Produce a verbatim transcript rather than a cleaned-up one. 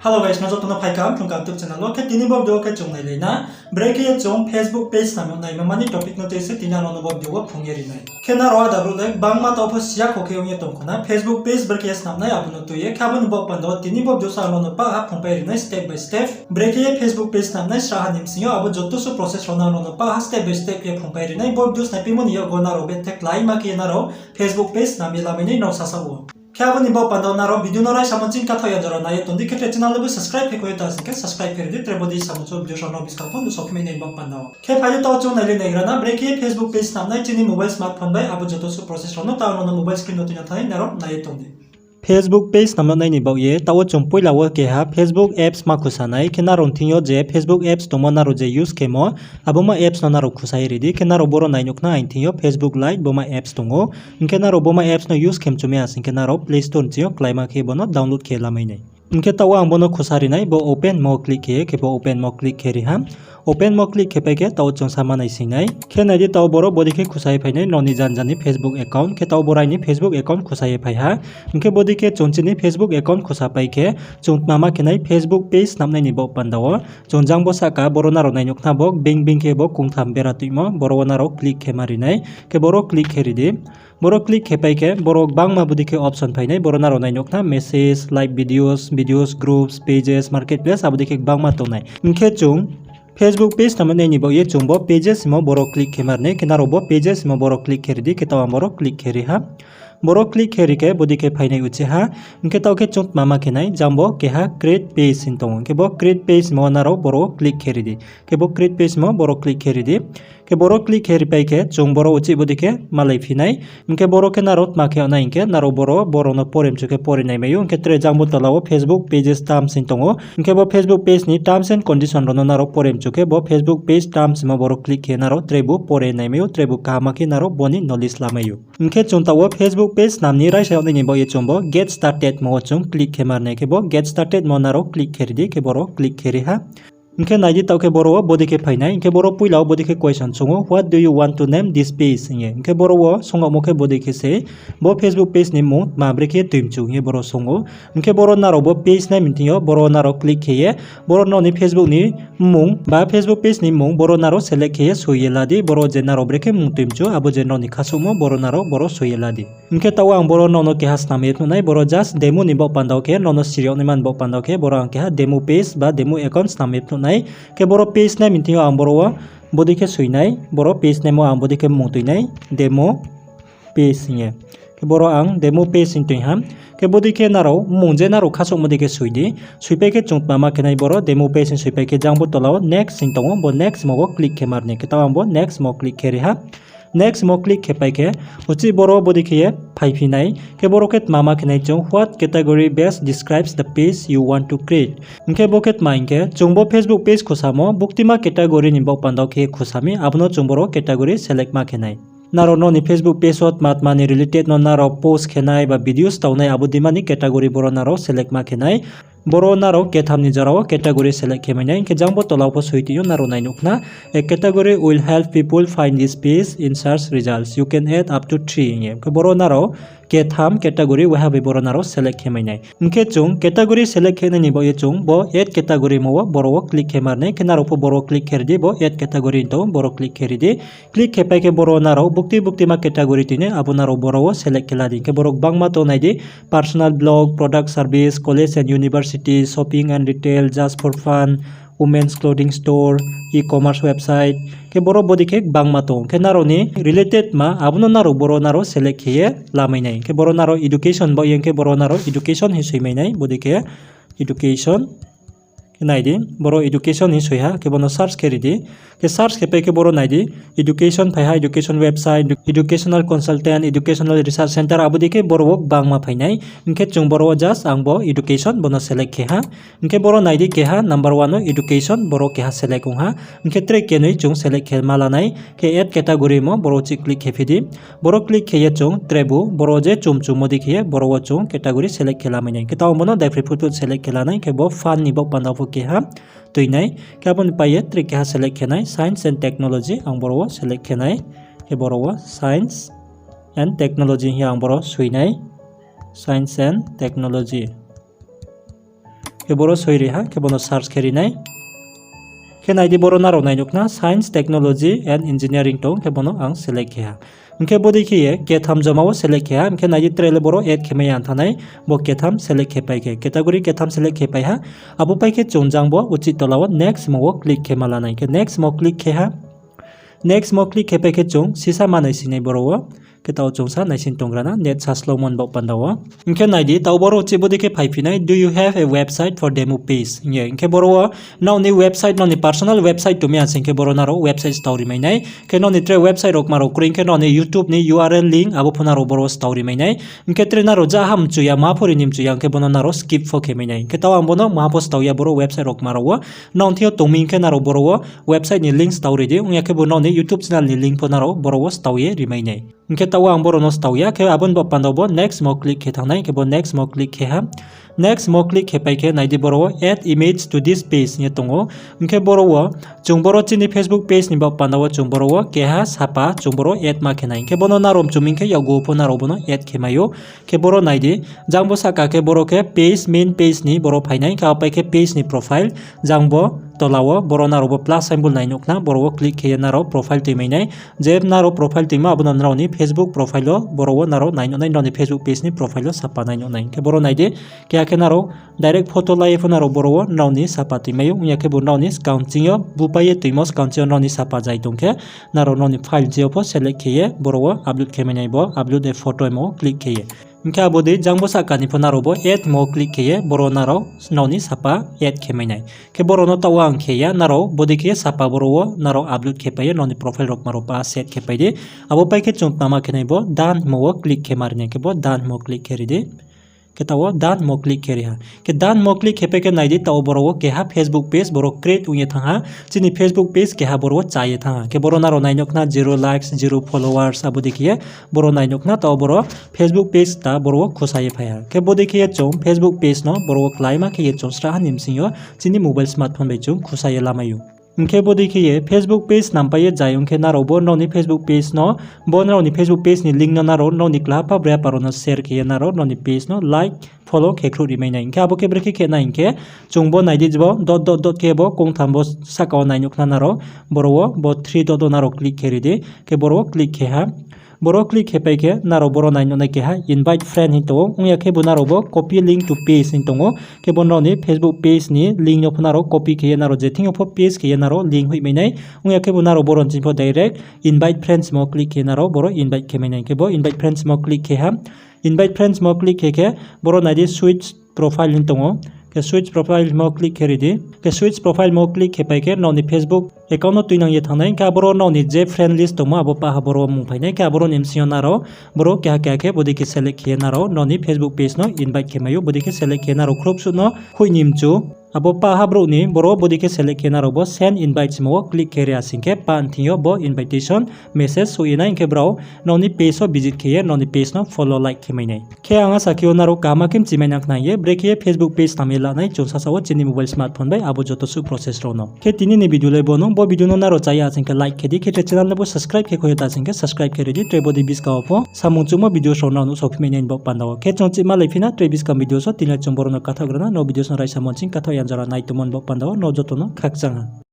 Hello guys, no joto no phaikha Phrung Kaham YouTube channel wo. Khe tini bo video wo khe chung nailai na, brekhe ye chung Facebook page snam yag nai mani topic no tei se tini ang no bo video wo phrung ye ri nai. Khe nrao ada brouh le gbangma taoh pho siya kho khe ong ye tong khna Facebook page brekhe ye snam nai abo no tui ye. Khe abo ni baoh panda wo tini bo video sa ang no pah ha phrungpai ri nai step by step. Brekhe ye Facebook page snam nai srahha ni bsing yo abo joto su process rao no ang no pah ha step by step khe phrungpai ri nai. Bo video snaipaimo ni yakgo nrao bethe kláima khe nrao Facebook page snam ye lamai nai nrao sasa wo. Khe abo ni baoh panda wo nrao video no raisamo ching kathaoh ya jora nai ye tong di, khe tre channel no bo subscribe khe koi ta sing khe subscribe khe ri di, tre bo dei samung chou video rao no buskang pho nuhsao khe mai nai baoh panda wo. Khe phai di taoh chung nailai naigra na, brekhe Facebook page snam nai chini mobile smartphone bai abo joto su process rao no taoh ang no mobile screen no tuina thanng nai nrao nai ye tong di. Facebook page snam yag nai ni baoh ye taoh wo chung poila wo keha Facebook apps ma khusa nai, khe nrao thing yo je Facebook apps tongmo nrao je use khemo, abo ma apps no nrao khusa ye ri di. Khe nrao boro nai nuh khna aini thing yo Facebook Lite bo ma apps tong ou. Hing khe nrao bo ma apps no use khe mchu mi ya sing khe nrao Play Store ni thing yo kláima khe bo no download khe lamai nai. Hing khe taoh wo ang bo no khusa ri nai, bo open mo click khe, khe bo open mo click khe ri ha. Open mo click khe pai khe taoh chung sama nai sing nai. Khe nai di taoh boro bodei khe khusa ye phai nai nrao ni janja ni Facebook account, khe taoh boro aini Facebook account khusa ye phai ha. Hing khe bodei khe chung chini Facebook account khusa pai khe chung tma ma khe nai Facebook page snam nai ni baoh panda wo. Chung jang bo sahka boro nrao nai nuh khna bo bing bing khe bo kungtham bera tuimo, boro wo nrao click khe ma ri nai. Khe boro click khe ri di. Boro click khe pai khe boro gbangma bodei khe option phai nai, boro nrao nai nuh khna message, live videos, videos, groups, pages, marketplace, abo dei khe gbangma tong nai. Hing khe chung Facebook page snam nai ni baoh ye chung bo pages himo boro click khe ma ri nai, khe nrao bo pages himo boro click khe ri di, khe taoh ang boro click khe ri ha. Boro click khe ri khe bodei khe phai nai uchih ha. Hing khe taoh khe chung tma ma khe nai, jang bo keha create page hing tong ou. Hing khe bo create page himo nrao boro click khe ri di. Khe bo create page himo boro click khe ri di. Khe boro click khe ri pai khe chung boro uchih bodei khe malai phi nai. Hing khe boro khe nrao tma khe yag nai hing khe nrao boro, boro no pore mchu khe pore nai mai ou. Hing khe tre jang bo tola wo Facebook pages terms hing tong ou. Hing khe bo Facebook page ni terms and condition rao no nrao pore mchu khe bo Facebook page terms himo boro click khe nrao trebu pore nai mai ou, trebu kaham khe nrao bo ni knowledge lamai ou. Hing khe chung taoh wo Facebook page snam ni raisa yag nai ni baoh ye chung bo get started mo wo chung click khe ma ri nai, khe bo get started mo nrao click khe ri di, khe boro click khe ri ha. Hing khe nai di taoh khe boro wo bodei khe phai nai, hing khe boro poila wo bodei khe question song ou, what do you want to name this page hing ye. Hing khe boro wo song yagmo khe bodei khe se, bo Facebook page ni mmung tma brekhe tui mchu hing ye boro song ou. Hing khe boro nrao bo page name ni thing yo boro nrao click khe ye, boro nrao ni Facebook ni mmung ba Facebook page ni mmung boro nrao select khe ye soi ye la di, boro je nrao brekhe mmung tui mchu abo je nrao ni khasouhmo boro nrao boro soi ye la di. Hing khe taoh wo ang boro nrao no keha snam ye phnuh nai, boro just demo ni baoh panda wo khe, nrao no siri yag naima ni baoh panda wo khe, boro ang keha demo page ba demo account snam ye phnuh nai. Khe boro page name ni thing yo ang boro wo bodei khe soi nai, boro page name wo ang bodei khe mmung tui nai, demo page hing ye. Khe boro ang demo page hing tui ha. Khe bodei khe nrao mmung je nrao khasouhmo dei khe soi di. Soipai khe chung tma ma khe nai boro demo page hing soipai khe jang bo tola wo next hing tong ou, bo next mo wo click khe ma ri nai, khe taoh ang bo next mo click khe ri ha. Next mo click khe pai khe, uchih boro bodei khe ye phaiphi nai, khe boro khe tma ma khe nai chung what category best describes the page you want to create. Hing khe bo khe tma hing khe, chung bo Facebook page khusamo buktima category ni baoh panda wo khe khusa mi, abo no chung boro category select ma khe nai. Nrao nrao ni Facebook page wo tma tma ni related no nrao post khe nai ba videos tau nai abo dei mani category boro nrao select ma khe nai. Boro nrao ketham ni jora wo category select khe mai nai, hing khe jang bo tola wo pho soi tui yo nrao nai nuh khna, a category will help people find this page in search results. You can add up to three hing ye. Hing khe boro nrao ketham category waiha bai boro nrao select khe mai nai. Hing khe chung category select khe nai ni baoh ye chung bo add category mo wo boro wo click khe ma ri nai, khe nrao pho boro click khe ri di, bo add category hing tong ou, boro click khe ri di. Click khe pai khe boro nrao bukti buktima category tui nai abo nrao boro wo select khe la di. Hing khe boro gbangma tong nai di, personal blog, product service, college and university, shopping and retail, just for fun, women's clothing store, e-commerce website, khe boro bodei khe gbangma tong. Khe nrao ni related ma abo no nrao boro nrao select khe ye lamai nai. Khe boro nrao education baoh ye hing khe boro nrao education hing soi mai nai, bodei khe education. Khe nai di, boro education hing soi ha, khe bo no search khe ri di. Khe search khe pai khe boro nai di, education phai ha, education website, educational consultant, educational research center, abo dei khe boro wo gbangma phai nai. Hing khe chung boro wo just ang bo education bo no select khe ha. Hing khe boro nai di keha number one no education boro keha select ong ha. Hing khe tre kenoi chung select khe ma la nai. Khe add category mo boro chih click khe phi di. Boro click khe ye chung trebu boro je chum chum mo dei khe ye boro wo chung category select khe lamai nai. Khe taoh bo no daiphri phut phut select khe la nai, khe bo fun ni baoh panda pho keha tui nai. Khe abo ni pai ye tre keha select khe nai, science and technology, ang boro wo select khe nai. Khe boro wo science and technology hing ye ang boro soi nai, science and technology. Khe boro soi ri ha, khe bo no search khe ri nai. Khe nai di, boro nrao nai nuh khna Science, Technology and Engineering tong, khe bo no ang select khe ha. Hing khe bodei khe ye ketham joma wo select khe ha, hing khe nai di tre le boro add khe mai ya thanng nai, bo ketham select khe pai khe, category ketham select khe pai ha. Abo pai khe chung jang bo uchih tola wo next himo wo click khe ma la nai. Khe next himo click khe ha. Next himo click khe pai khe chung sisa ma naising nai boro wo. Khe taoh chung sa naising tonggra na, net sa slow mo ni baoh panda wo. Hing khe nai di, taoh boro uchih bodei khe phaiphi nai, Do you have a website for demo page? Hing ye, hing khe boro wo nrao ni website, nrao ni personal website tong mi ya sing khe boro nrao website stao ri mai nai. Khe nrao ni tre website rao kma rao kroi hing khe nrao ni YouTube ni U R L link abo pho nrao boro wo stao ri mai nai. Hing khe tre nrao ja ha mchu ya, maha pho ri ni mchu ya, hing khe bo no nrao skip pho khe mai nai. Hing khe taoh ang bo no maha pho stao ya boro website rao kma rao wo. Nrao thing yo tong mi hing khe nrao boro wo website ni link stao ri di, ong ya khebu nrao ni YouTube channel ni link pho nrao boro wo stao ye ri mai nai. Hing khe taoh ang boro no stao ya, khe abo ni baoh panda wo bo next himo click khe thanng nai, khe bo next himo click khe ha. Next himo click khe pai khe nai di, boro wo add image to this page hing ye tong ou. Hing khe boro wo chung boro chini Facebook page ni baoh panda wo chung boro wo keha sapa chung boro add ma khe nai. Hing khe bo no nrao mchu mi hing khe yakgu pho nrao bo no add khe mai ou. Khe boro nai di, jang bo sahka khe boro khe page, main page ni boro phai nai, hing khe apai khe page ni profile, jang bo tola wo boro nrao bo plus symbol nai nuh khna, boro wo click khe ye nrao profile toing mai nai. Je nrao profile toingmo abo no nrao ni Facebook profile wo boro wo nrao nai nuh nai, nrao ni Facebook page ni profile wo sapa nai nuh nai. Hing khe boro nai di, keha khe nrao direct photo la ye pho nrao boro wo nrao ni sapa toing mai ou, ong ya khebu nrao ni skang ching yo bupai ye toingmo skang ching yo nrao ni sapa zai tong khe, nrao nrao ni file je yo pho select khe ye boro wo upload khe mai nai, bo upload a photo himo wo click khe ye. Hing khe abo dei jang bo sahka ni pho nrao bo add himo wo click khe ye boro nrao nrao ni sapa add khe mai nai. Khe boro no taoh wo ang khe ya, nrao bodei khe sapa boro wo nrao upload khe pai ye nrao ni profile rao kma rao pa set khe pai di. Abo pai khe chung tma ma khe nai, bo done himo wo click khe ma ri nai, khe bo done himo click khe ri di. Khe taoh wo done himo click khe ri ha. Khe done himo click khe pai khe nai di, taoh wo boro wo keha Facebook page boro create ong ye thanng ha. Chini Facebook page keha boro wo chá ye thanng ha. Khe boro nrao nai nuh khna zero likes, zero followers, abo dei khe ye boro nai nuh khna, taoh wo boro Facebook page ta boro wo khusa ye phai ha. Khe bodei khe ye chung Facebook page no boro wo kláima khe ye chung srahha ni bsing yo chini mobile smartphone bai chung khusa ye lamai ou. Hing khe bodei khe ye Facebook page snampai ye zai ong khe nrao bo nrao ni Facebook page no, bo nrao ni Facebook page ni link no nrao nrao ni klapha brepha rao no share khe ye nrao nrao ni page no like, follow khe khruh ri mai nai. Hing khe abo khe brekhe khe nai hing khe, chung bo nai di, bo dot dot dot khe bo kongtham bo sahka wo nai nuh khna nrao, boro wo bo three dot wo nrao click khe ri di, khe boro wo click khe ha. Boro click khe pai khe nrao boro nai nuh nai keha invite friend hing tong ou, ong ya khebu nrao bo copy link to page hing tong ou, khe bo nrao ni Facebook page ni link no pho nrao copy khe ye nrao je thing yo pho paste khe ye nrao link hoih mai nai, ong ya khebu nrao boro ni ching pho direct invite friends himo click khe nrao boro invite khe mai nai, khe bo invite friends himo click khe ha. Invite friends himo click khe khe boro nai di switch profile hing tong ou. Khe switch profile himo click khe ri di. Khe switch profile himo click khe pai khe nrao ni Facebook account no tuinang ye thanng nai. Hing khe aboro nrao ni je friend list tongmo abo paha boro wo mung phai nai. Khe aboro ni bsing yo nrao boro keha keha khe bodei khe select khe ye nrao nrao ni Facebook page no invite khe mai ou. Bodei khe select khe nrao khrouhsuh no hoih ni mchu. Abo paha brouh ni boro bodei khe select khe nrao bo send invite himo wo click khe ri ya sing khe pa ni thing yo bo invitation message souh ye nai, hing khe brao nrao ni page wo visit khe ye nrao ni page no follow, like khe mai nai. Khe ang asa khe ou nrao kaham khe mchi mai nang khna hing ye, brekhe ye Facebook page tang ye la nai chung sasa wo chini mobile smartphone bai abo joto suh process rao no. Khe tini ni video le bo no, bo video no nrao chá ya sing khe like khe di, khe tre channel le bo subscribe khe kho ye ta sing khe subscribe khe ri di, tre bodei buskang wo pho samung chungmo video rao nrao no saophi mai nai ni baoh panda wo. Khe chung chihma lai phi na tre buskang video so, tini le chung boro no kathaohgra na, nrao video so raisa mo ching kathaoh ya jora nai tongmo ni baoh panda wo nrao joto no khakchang ha.